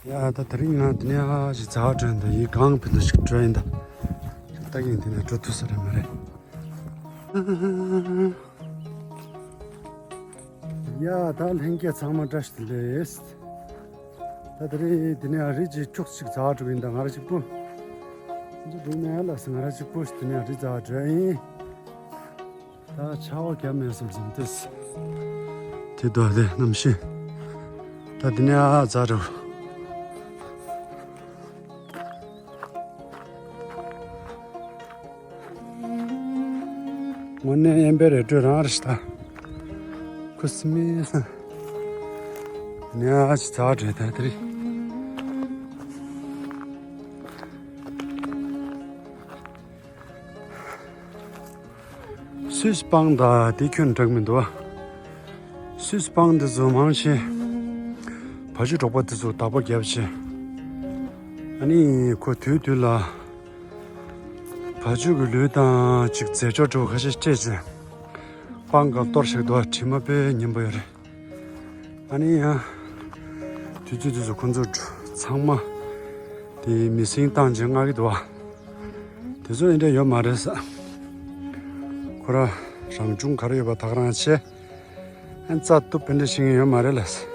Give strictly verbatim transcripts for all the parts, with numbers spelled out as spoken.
ཡ་ད་དེ་རིང་ང་དེ་ནས་ཨ་ཞིག་ཛ་བྲོས་ཡིན་ད། ཡིན་གང་ཕན་ཐོགས་ཤིག་བྲོས་ཡིན་ད། ད་གིན་དེ་ནས་འགྲོ་ཐུབ་ས་རེད་མ་རེད། ཡ་ད་ལྷན་རྒྱས་ཚང་མ་བཀྲ་ཤིས་བདེ་ལེགས། ད་དེ་རིང་དེ་ནས་ཨ་རི་ཅིག་ཁྱུག་ཅིག་ཛ་བྲོས་ཡིན་ད། ང་ར་གཅིག་པུ། འདི་འགྲོ་མེད་ལ་སི་ང་ར་གཅིག་པུ་དེ་ནས་ཨ་རི་ཛ་བྲོས་ཡིན། ད་ཆར་པ་བརྒྱབ་མེད་བསམ་བསམ་ཏེ། དེ་དོ་དེ་གནམ་གཤིས། ད་དེ་ནས་ཨ་ཛ་རུ། དངོས་གནས་དབེན་པའི་རི་ཁྲོད་རང་རེད་ཤག་ད། ཁུ་སིམ་མེ་ས། དེ་ནས་ཨ་ཅི་ཛ་བྲོས་ད་དེ་རེད། སུད་སི་སྤང་དང་དེ་ཁྱོན་འགྲིག་མི་འདུག་ཨ། སུད་སི་སྤང་དེ་ཚོ་མང་ཆེ་བ་ཕྱུགས་འབྲོག་པ་དེ་ཚོ་བདག་པོ་བརྒྱབ་བྱས། ཨ་ནི་ཁོ་དུས་དུས་ལ་བ་ཕྱུགས་ཀྱི་ལུད་དང་ཅིག་རྫས་སྦྱོར་འདྲ་བོ་ཁ་ཤས་སྤྲད་བྱས། སྤང་སྒང་གཏོར་བཞག་འདུག་ཨ། དྲི་མ་དཔེ་ངན་པོ་ཡོད་རེད། ཨ་ནི་ཡང་། དུས་ཚོད་དུས་ཚོད་ཁོ་ཚོ་ཚང་མ་དེ་མི་སེང་བཏང་བྱས་མངག་གི་འདུག་ཨ། དེ་ཚོ་ཨེ་འདྲ་ཡོད་མ་རེད་ས། ཁོ་ར་རང་བྱུང་ག་རེ་ཡོད་པ་ད་ག་རང་བྱས། ཨན་རྩ་གཏུབ་ཨེ་འདྲ་བྱེད་མཁན་ཡོད་མ་རེད་ལ་ས།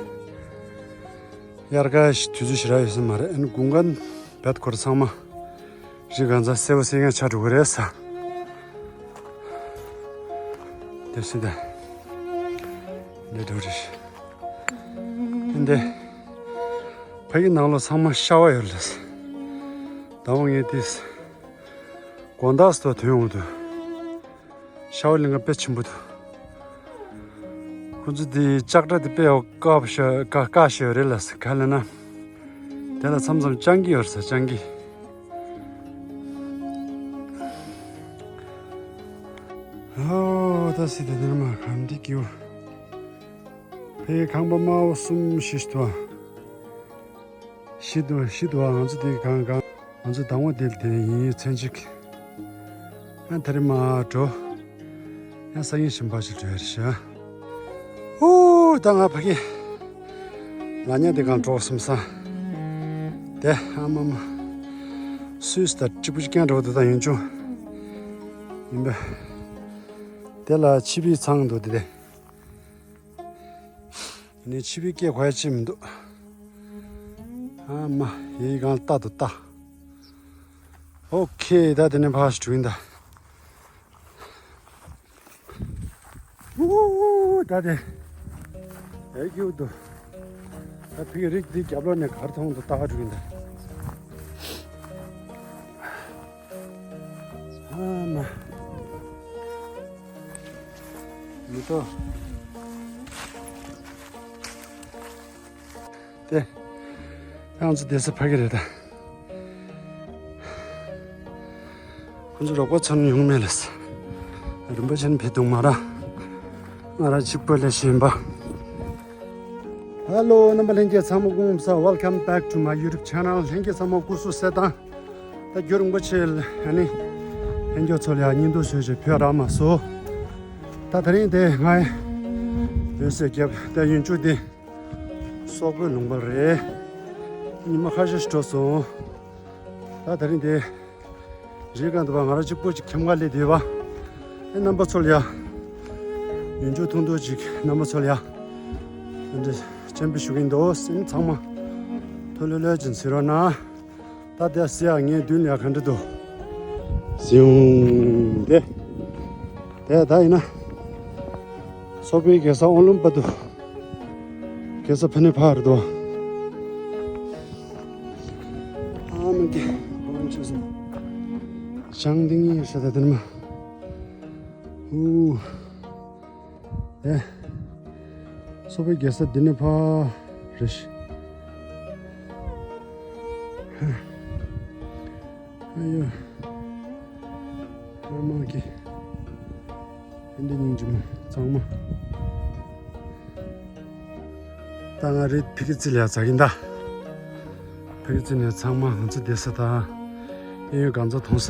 དབྱར་ཁ་ཞིག་དུས་ཚོད་ཞེ་དྲག་ཡོད་ས་མ་རེད། ཨན་དགུན་ཁ་བད་ཁོ་ར་ཚང་མ། རི་གང་ཚ་སེ་བ་སེ་ཡང་ཆ་འགྲོ་གི་རེད་ས། དེ་སྲིད་དེ། འདི་འགྲོ་རེད། འདི། ཕ་གི་ནང་ལོགས་ཚང་མ་ཤ་བ་ཡོད་ལ་ས། ད་འོང་ངས་དེ་ས། དགོང་དག་སུ་ཐོན་འོང་དུ། ཤ་བ་གླིང་ག་དཔེ་ཆེན་པོ་འདུག་ཁོ་ཚོ་དེ་ལྕགས་དྲ་དེ་དཔེ་ཡག་དཀར་པོ་ཤ་དཀར་དཀར་ཤ་ཡོད་རེད་ལ་ས། ག་ལ་ན། དེ་ལ་མཚམས་མཚམས་སྤྱང་ཀི་ཡོད་རེད་ས། སྤྱང་ཀི། ཨོ་ད་སྲིད་དེ་ནས་མ་གམ་འདི་ཀྱིའུ། ཕའི་ཁང་པ་དམའ་བོ་གསུམ་བཞི་ཞིག་འདུག་ཨ། བཞི་འདུག་བཞི་འདུག་ཨ། ང་ཚོ་དེ་གང་གང་ང་ཚོ་དང་པོ་དེ་དེ་ཡིན་ཚན་གཅིག་ཨ་དེ་རིང་མ་འགྲོ། ཡང་སང་ཉིན་གཞན་པ་ཞིག་འགྲོ་ཡ་རེད་ཤག་ཨོ་ད་ང་ཕ་གི་ལ་ཉ་དེ་གང་འགྲོ་བསམ་ས། དེ་ཨ་མ་མ། སུད་སི་ད་གཅིག་པུ་གཅིག་རྐྱང་འགྲོ་འདུག་ད་ཡུན་ཅུང་ཡིན་པ། དེ་ལ་ཆི་བི་ཚང་འདུག་དེ་དེ། ནས་ཆི་བི་སྐད་གོ་ཡ་ཅི་མི་འདུག་ཨ་མ་ཡི་གང་ལྟ་དུ་ལྟ། ཨོ་ཁེ་ད་དེ་ནས་ཕར་ཞུ་ཡིན་ད། ཨུ་ད་དེ། ཨེ་ཀྱུ་དུ། ད་ཕི་རིགས་འདི་རྒྱབ་ལོགས་ནས་གར་མཐོང་དུ་ལྟ་འགྲོ་ཡིན་ད། ཨ་མ། མི་ཏོ། དེ། ང་ཚོ་བསྡད་ས་ཕ་གི་རེད་ད། ཁོང་ཚོ་རོགས་པ་ཚོ་ནི་ཡོང་མེད་ལ། རིན་པོ་ཆེ་ནི་ཕེབས་འདུག་མ་ར། ང་ར་གཅིག་པོ་ལས་གཞན་པ། Hello རྣམ་པ་ལྷན་རྒྱས་ཚང་མ་སྐུ་ཁམས་བཟང་། Welcome back to my YouTube channel. ལྷན་རྒྱས་ཚང་མ་སྐུ་གཟུགས་གསལ་ཐང་། ད་རྒྱུན་རིང་པོ་ཆེ་ལ་ཨ་ནི་ལྷན་རྒྱས་ཚོ་ལ་ཡང་བརྙན་ཐུང་བཟོས་བྱས་ཕུལ་རག་མ་སོང་། ད་དེ་རིང་དེ་ང་ཡོད་སའི་རྒྱབ་ད་ཡུན་ཅུ་དེ་སོག་པོའི་ལུང་པ་རེད། ཉི་མ་ཁ་ཤས་ཤིག་འགྲོ་སོང་། ད་དེ་རིང་དེ་རི་སྒང་དུ་བ་ང་རང་གཅིག་པོ་ཅིག་ཁྱིམ་ཁ་སླེབས་བསྡད་པ། ཨེ་རྣམ་པ་ཚོ་ལ་ཡ་ཡུན་ཅུ་ཐུང་ཐུང་ཅིག་རྣམ་པ་ཚོ་ལ་ཡ་འདི་སྤྱན་འབུལ་ཞུ་གིན་འདུག་སེམས་ཚང་མ་ཐུགས་ལྷོད་ལྷོད་ཅིག་གཟིགས་རོགས་གནང་། ད་དེ་སི་ཡ་ངའི་མདུན་ལ་ག་འདྲ་འདུག་ཟིང་དེ། དེ་ད་ཡིན་ན། སོག་པོའི་རྒྱལ་ས་ཨོ་ལུམ་པ་དུ། རྒྱལ་ས་ཕེ་ནེ་ཕར་དུ། ཨ་མ་གི་ཨོ་ཆུ་སོང་། ཞང་ཏིང་ཡི་ཤ་ད་དེ་ནི་མ། ཧུ། ཨེ། སོག་པོའི་རྒྱལ་ས་འདི་ནས་ཕར་རེད་ཤག་ཨ་ཡོ། ཨ་མ་གི། ཨེ་འདི་སྙིང་རྗེ་མོ་གཙང་མ། ད་ང་རེད་ཕི་ཀི་ཙི་ལ་ཡ་ཚ་གིན་ད། ཕི་ཀི་ཙི་ནས་ཚང་མ་ང་ཚོ་བསྡད་ས་དང་། ཨེ་ཡོད་གང་ཚ་མཐོང་ས།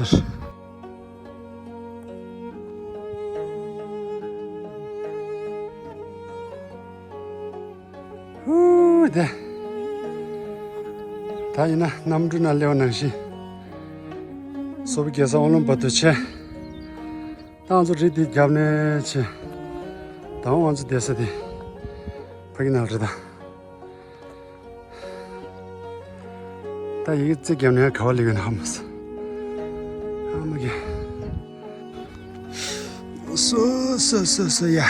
ཧུ་དེ། ད་ཡིན་ན་གནམ་གྲུ་ནང་སླེབས་པ་ནང་བཞིན། སོག་པོ་རྒྱལ་ས་ཨོ་ལམ་པ་དུ་ཆེ། ཏང་ཚོ་རི་དེ་རྒྱབ་ནས་ཆེ། དང་ང་ཚོ་བསྡད་ས་དེ་ཕ་གི་ནང་རེད་ད། ད་ཡིག་རྩིས་རྒྱབ་ནས་ག་བ་ལེགས་ཡོད་ན་ཧ་མ་སོང་། ཧ་མ་གི། སོ་སོ་སོ་སོ་ཡ།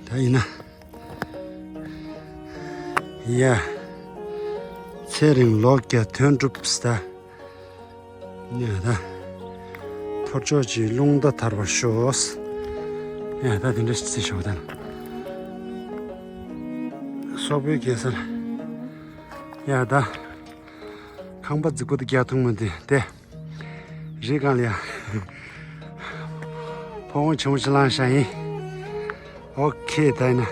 ད་ཡིན་ན། ཡ། ཚེ་རིང་ལོ་བརྒྱ་དོན་གྲུབ་སྟ། ཡ་ད། ཐོར་ཅོག་གི་རླུང་རྟ་ཐར་བར་ཤོག་ཡ་ད་དེ་འདྲ་ཞིག་ཟེར་ཤོག་ད། སོག་པོའི་གེ་སར། ཡ་ད། ཁང་པ་རྫིག་པོ་དེ་རྒྱག་ཐུབ་མི་འདུག་སྟེ། རི་སྒང་ལ་ཡ། ཕོ་བོང་ཆེན་པོ་ཅིག་བླངས་བཞག་ཡིན། ཨོ་ཁེ་ད་ཡིན་ན།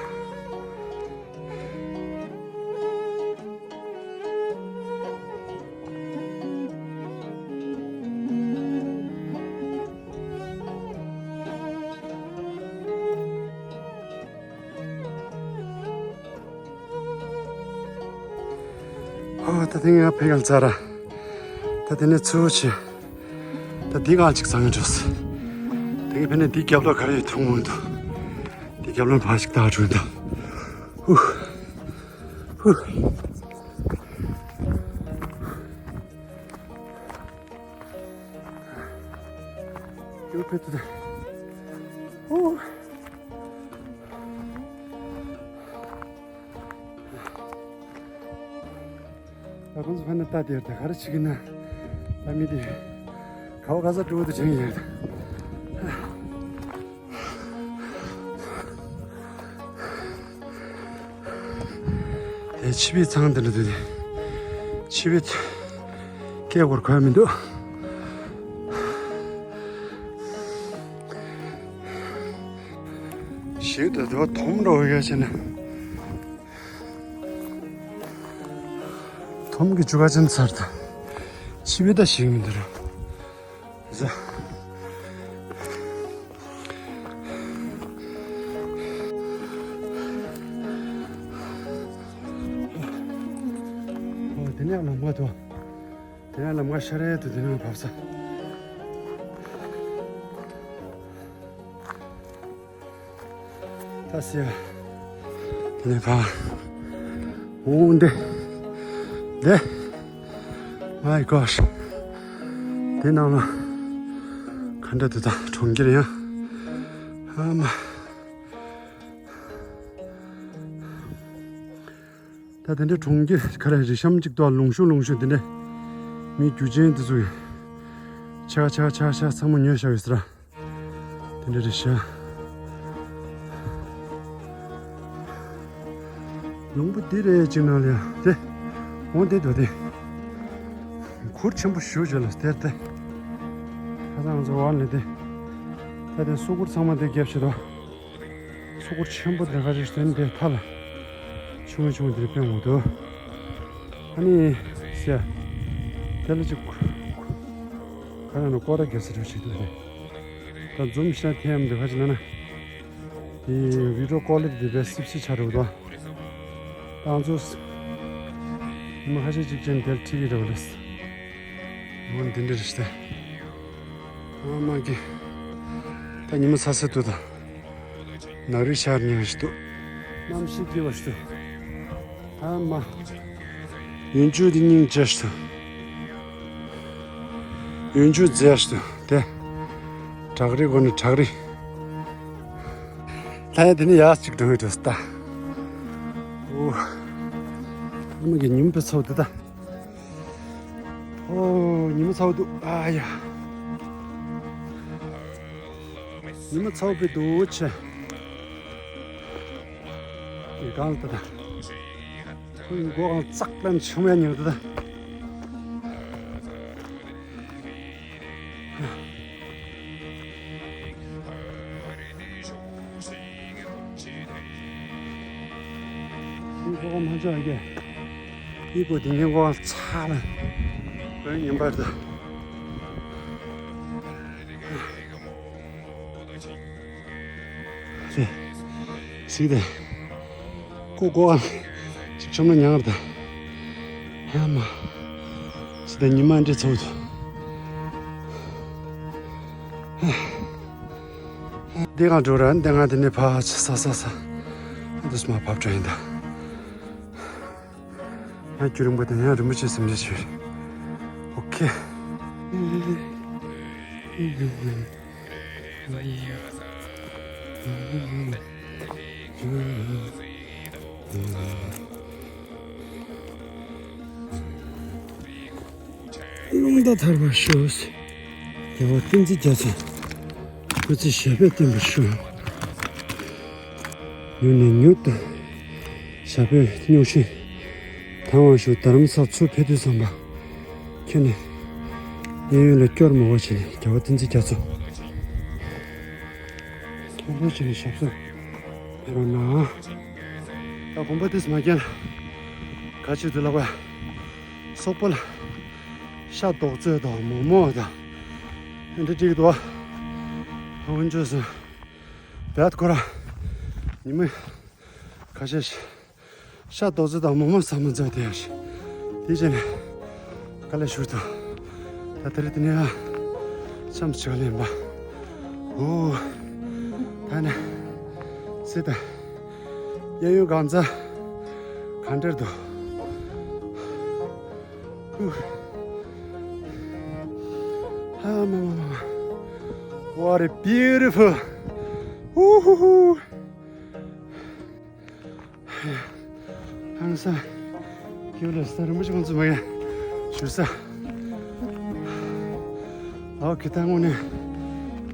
ཨོ་ད་དེ་ང་ཕེ་གང་ཙ་ར། ད་དེ་ནས་ཚུར་ཆེ། ད་འདི་གང་ཅིག་ཚང་གི་འགྲོ་སི། དེ་གི་ཕེ་ནས་འདི་རྒྱབ་ལོགས་ག་རེ་ཡོད་ཐུག་མོ་འདུག་འདི་རྒྱབ་ལོགས་ཕ་ཞིག་ད་འགྲོ་འདུག་ཧུ། ཧུ། ཡོད་ཕེ་ཏུ་དེ། ཧུ། ད་ཁོང་ཚོ་ཕ་ན་ལྟ་དེར་ད་ག་རེ་བྱེད་ཀྱི་ན། ད་མི་དེ་ག་བ་ག་ས་འགྲོ་དུ་བྱུང་ཡོད། དེ་ཆི་བི་ཚང་དེ་འདྲ་དུ་དེ། ཆི་བི་སྐད་སྐོར་གོ་མི་འདུག་ཞིག་ཏུ་དོ་དོམ་འགྲོ་བའི་ཆེ་ན། དོམ་གྱི་ཅུ་ག་ཅན་ཚར་ད། ཆི་བི་ད་ཞིག་མི་འདུག་ར། ཟ། ཨོ་དེ་ནས་ལམ་ཁ་དོ། དེ་ནས་ལམ་ཁ་ཤར་རེ་དུ་དེ་ནས་བབས་ས། ད་སེ། དེ་ནས་ཕ། འོང་འདི། འདི། My gosh། དེ་ནང་ལ། ག་འདྲ་འདུག་ད་གྲོང་ཁྱེར་ཡང་། ཨ་མ། ད་དེ་འདྲའི་གྲོང་ཁྱེར་ག་རེ་རི་གཤམ་གཅིག་ཏུ་ལུང་ཤུ་ལུང་ཤུ་དེ་འདྲའི་མི་རྒྱུ་ཅན་དེ་ཚོ་ཡིན། ཆ་ཆ་ཆ་ཆ་ཚང་མ་ཉོས་བཞག་ཡོད་ཟེར། དེ་འདྲ་རེད་ཤག་ལུང་པ་འདི་རེད་ཅིག་ནང་ལ་ཡ་དེ། འོང་དེ་འདུག་དེ། གུར་ཆེན་པོ་ཞུ་བྱས་ལ་དེར་དེ། ཁ་སང་ང་ཚོ་འོག་ལ་དེ། ད་དེ་སོ་གུར་ཚང་མ་དེ་རྒྱབ་བྱེད་དོ། སོ་གུར་ཆེན་པོ་དེ་ཁ་ཅིག་སྟོན་དེ་ཐ་ལ། ཆུང་ངུ་ཆུང་ངུ་དེ་རེད་དཔེ་འོང་འདུག་ཨ་ནི། སེ། དེ་ལ་ཅིག་ཁ་ནང་ནས་སྐོར་ར་རྒྱག་ས་འདྲ་ཞིག་འདུག་རེད། ད་འཛུམ་ཤ་ཐེམ་འདི་ཁ་ཅིག་ལ་ན། དེ་བི་ཌིའོ་ཀོ་ལི་ཊི་དེ་དཔེ་སིབ་སིབ་ཆགས་འགྲོ་འདུག་ད་ང་ཚོ་ཉི་མ་ཁ་ཤས་ཅིག་ཅན་དེར་ཁྲིད་ཀྱི་འགྲོ་རེད། འོ་འདི་འདྲ་རེད་ཤག་ཨ་མ་གི། ད་ཉི་མ་ཚ་ས་འདུག་ད། ནག་རིལ་ཤར་ཉེ་བ་ཞིག་འདུག་གནམ་གཤིས་སྐྱིད་པ་ཞིག་འདུག་ཨ་མ། ཡུལ་ལྗོངས་འདི་སྙིང་རྗེ་ཞིག་འདུག་ཡུལ་ལྗོངས་མཛེས་ཞིག་འདུག་དེ། བྲག་རི་སྒོ་ནས་བྲག་རི། ད་ཡ་དེ་ནས་ཡར་ཅིག་འགྲོ་ཡི་འགྲོ་སི་ད། ཨོ། ཨ་མ་གི་ཉི་མ་དཔེ་ཚ་བོ་འདུག་ད། ཨོ། ཉི་མ་ཚ་བོ་འདུག་ཨ་ཡ། ཉི་མ་ཚ་བོ་དཔེ་འདུག་ཆེ། ཡི་གང་ལ་ད་ད། ཁོའི་མགོ་གང་ཙག་ལན་ཆུང་བའི་ཉིང་ད་ད། ཁོ་མ་ཆོག་གི། ཨི་ཁོ་དེ་ཉིན་ཁོ་ཚ་ལ། ཁོའི་ཉིན་པར་ད། དེ། སིག་དེ། ཁོ་ཁོ་ཨ། ཅིག་ཆུང་མ་ཉང་ར་ད། ཡ་མ། ཟི་ད་ཉི་མ་འདྲེ་ཚོགས་འདུག་འདི་ག་འགྲོ་ར་འདི་ག་འདི་ནས་ཕ་ཆ་ས་ས་ས། འདུས་མ་ཕབ་དྲ་ཡིན་ད། ཡང་རྒྱུ་རིང་པོ་དང་ཡང་རིན་པོ་ཆེ་སེམས་ཅན་ཆེ། ཨོ་ཁེ། རླུང་རྟ་ཐར་པར་ཤོག་རྒྱལ་བ་བསྟན་འཛིན་རྒྱ་མཚོ་སྐུ་ཚེ་ཞབས་པད་བརྟན་པར་ཤོག་མྱུར་ནས་མྱུར་དུ་ཞབས་པད་སྙུང་གཞི་དྭངས་པར་ཤོག་རྡ་རམ་ས་ཚུར་ཕེབས་དུས་ཙམ་པ་ཁྱེད་ནས་གཡས་གཡོན་ལ་སྐྱོར་མོ་བ་བྱས་ནས་རྒྱལ་བ་བསྟན་འཛིན་རྒྱ་མཚོ། ཁྱེད་རང་བྱས་ནས་ཞབས་སོར་ཕེབས་རོགས་གནང་། ད་གོམ་པ་ཏིས་མ་བརྒྱབ་ན་ག་ཅིག་ཏུ་ལབ་པ། སོག་པོ་ལ་ཤ་རྡོག་རྩེ་དང་མོག་མོག་དང་འདི་འགྲིག་འདུག་ཨ་འོན་ཅོས་སུ་བད་ཁོ་ར་ཉི་མ་ཁ་ཤས་ཤ་རྡོག་རྩེ་དང་མོག་མོག་ཟ་མ་མཛད་དེ་ཡ་ཤི་དེ་བྱས་ནས་དཀའ་ལས་ཞུ་དང་། ད་དེ་རིང་དེ་ནས་ཨ་འཆམ་ཞིག་ལེན་པ། ཨོ། ད་ནི་སི་ད། གཡས་གཡོན་གང་ཚ་གང་འདྲེར་འདུག་ཧུ། ཧ་མ་མ་མ་མ། What a beautiful. ཧུ་ཧུ་ཧུ། ཧང་སང་། ཁྱེད་ལ་ས་རིན་པོ་ཆེ་ཁོང་ཚོ་མ་ཡ་ཞུ་ས། ཨོ་ཁེ་ཏང་ངོ་ནས་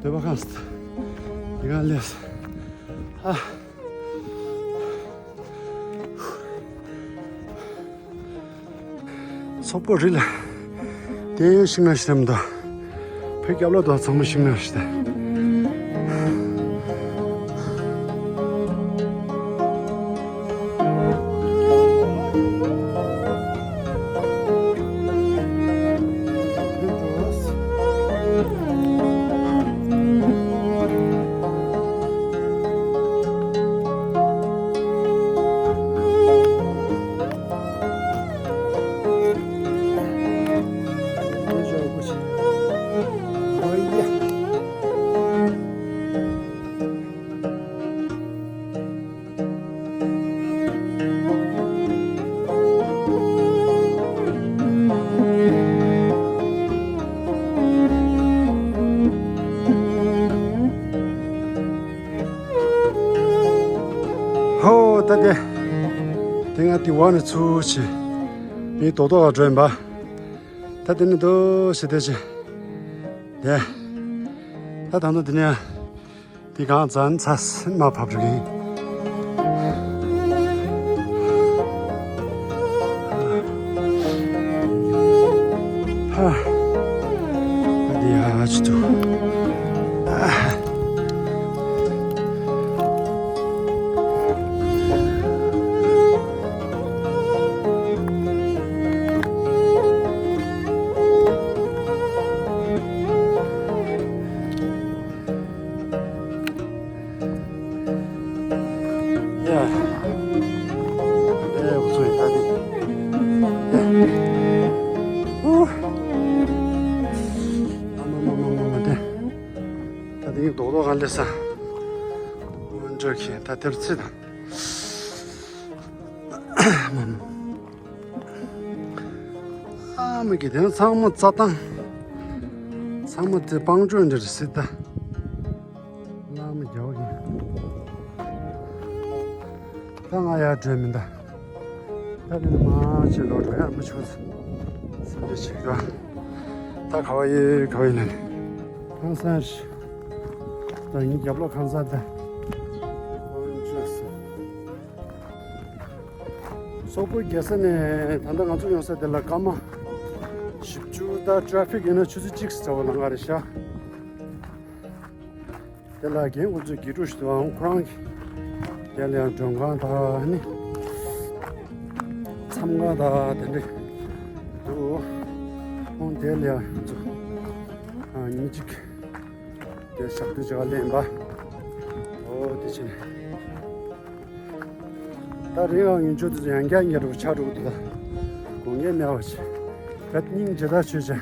འདོད་པ་ཁང་སྟ། ཡི་ག་ལས། ཨ། སོག་པོ་རི་ལ་དེ་ཤིང་ནགས་ཤིག་དམ་དང་། ཕའི་སྐྱབས་ལ་དང་ཚང་མ་ཤིང་ནགས་ཤིག་དང་། ཧོ། ད་དེ་དེ་ང་དེ་བ་ནས་ཚུར་ཕྱིན་མི་རྡོག་རྡོག་ལ་འགྲོ་ཡིན་པ། ད་དེ་ནས་འདུག་ཞེས་དེ་ཕྱིན་དེ། ད་ད་ནི་དེ་ནས་དེ་གང་ཙམ་ཚ་མ་ཕབ་རིག་ཡིན། ཧ། ཨ་དེ་ཡ་ཅི་ཐུ། ཨ། ཡ། ཨེ་འུ་ཚོ་ཡི་ད་དེ། ཡ། ཨུ། མ་མ་མ་མ་མ་མ་དེ། ད་དེ་ཡི་རྡོག་རྡོག་གང་ལས་ས། འོན་ཀྱང་ད་དེར་ཚེ་དང་། མ་མ། ཨ་མ་གི་དེ་ཚང་མ་རྩྭ་ཐང་། ཚང་མ་དེ་སྤང་ལྗོངས་འདིར་སྲིད་ད། ལ་མ་རྒྱ་བ་གི། ད་ང་ཡར་བྲོས་མིན་ད། ད་དེ་ནི་མ་ཆེ་ལོ་འགྲོ་ཡ་མི་ཆོག་ས། སེམས་ཅན་ཞིག་ད། ད་ག་བ་ཡེ་ག་བ་ཡེ་ལ་ནི། ཁང་ས་ཞིག་ད་ངའི་རྒྱབ་ལོགས་ཁང་ས་ད། ཨོ་འཇོག་སོང་། སོག་པོའི་རྒྱལ་ས་ནས་ད་ལྟ་ང་ཚོ་ཡོང་ས་དེ་ལ་སྐར་མ་བཞི་བཅུ་ད་ཊ་རེ་ཕིག་ཡིན་ན་ཆུ་ཚོད་གཅིག་ཙམ་ལ་ལངས་ཀ་རེད་ཤག་དེ་ལ་རྒན་ཁོ་ཚོས་དགེ་ཕྲུག་ཞིག་འདུག་ཨང་ཁོ་རང་གིས་དེ་ལ་ཡང་མགྲོན་ཁང་དང་ནི་མཚམས་ཁང་དང་དེ་འདྲ་འདུག་ཁོང་དེ་ལ་ཡང་ཚོ་ཨ་ཉིན་གཅིག་དེ་ཞག་དུས་ཅིག་ལ་ལེན་པ། ཨོ་དེ་ཕྱིན། ད་རེས་ཡང་ཡུལ་ཆུ་དེ་ཚོ་ཡང་བསྐྱར་ཉེ་རུ་ཆགས་འགྲོ་གི་འདུག་ད་དགུང་ དེ་མེད་པ་ཆེ། བད་སྙིང་རྗེ་ད་ཆོས་ཆེ།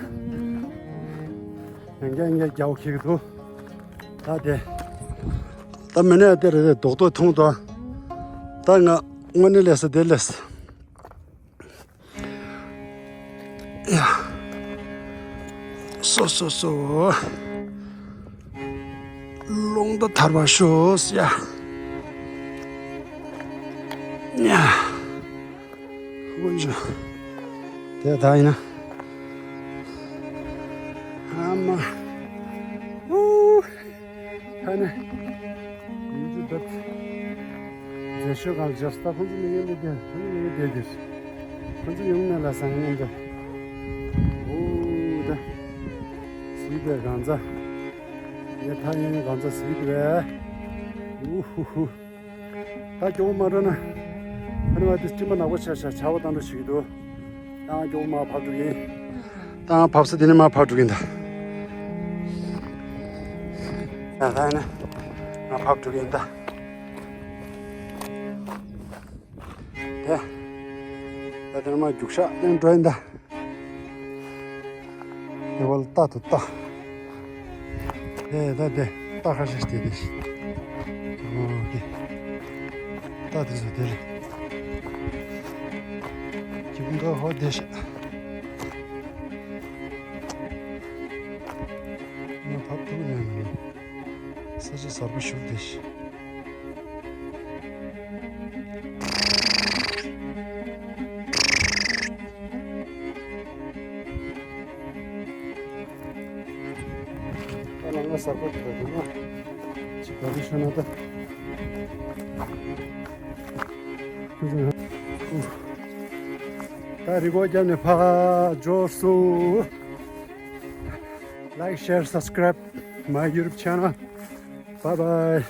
ཡང་བསྐྱར་ཡང་བསྐྱར་རྒྱག་འོ་ཁེག་འདུག་ད་དེ། ད་མི་ནས་དེ་རེད་དེ་རྡོག་རྡོག་ཐུང་དོ། ད་ང་དངོས་གནས་ལས་ས་དེ་ལས། ཡ། སོ་སོ་སོ། རླུང་རྟ་ཐར་པ་ཤོག་ཡ། ཡ། དཀོན་མཆོག་དེ་ད་ཡིན་ན། ཨ་མ། ཨུ། ད་ནི། ཡིན་གྱི་འདུག་མཛེས་ཤོས་གང་སྦྱར་ས་ཁོང་ཚོ་མི་ཡོང་གི་དེ་ཁོང་ཚོ་མི་ཡོང་དེ་དེ། ཁོང་ཚོ་ཡོང་ནས་ལ་སང་ཉིན་དེ། ཨུ་ད། སི་པའི་གང་ཚ། ངས་ད་ཡིན་གང་ཚ་སི་པའི། ཨུ་ཧུ་ཧུ། ད་མགྱོགས་མ་འགྲོ་ན། ཨ་ནི་བ་དེ་སྤྲིན་པ་ནག་པོ་ཆགས་ཤག་ཆར་པ་བཏང་འགྲོ་བྱེད་ཀྱི་འདུག་ད་མགྱོགས་མར་བབས་འགྲོ་གི་ཡིན། ད་བབས་ས་དེ་ནས་མར་བབས་འགྲོ་གི་ཡིན་ད། ད་ད་ནི་མར་བབས་འགྲོ་གི་ཡིན་ད། དེ། ད་དེ་ནས་མར་རྒྱུག་ཤག་ལེན་འགྲོ་ཡིན་ད། དེ་བ་ལ་རྟ་དུ་རྟ། དེ་ད་དེ་རྟ་ཁ་ཤས་དེ་དེ། ཨོ་དེ། རྟ་དེ་ཚོ་དེ་ལ། ཁྱི་བུ་འགའ་ཧོ་དེ་ཤ། ང་བབས་ཐུབ་ནས་མིན། ས་ཆ་གསར་པ་ཞུགས་དེ་ཤ། ད་ལང་ང་གསར་པ་དེ་འདྲ་འདུག་ན། ཅིག་ག་རེ་ཤོད་ན་ད། ད་རི་མགོ་བརྒྱབ་ནས་ཕར་འབྱོར་སོང་། Like, share, subscribe my YouTube channel. Bye bye.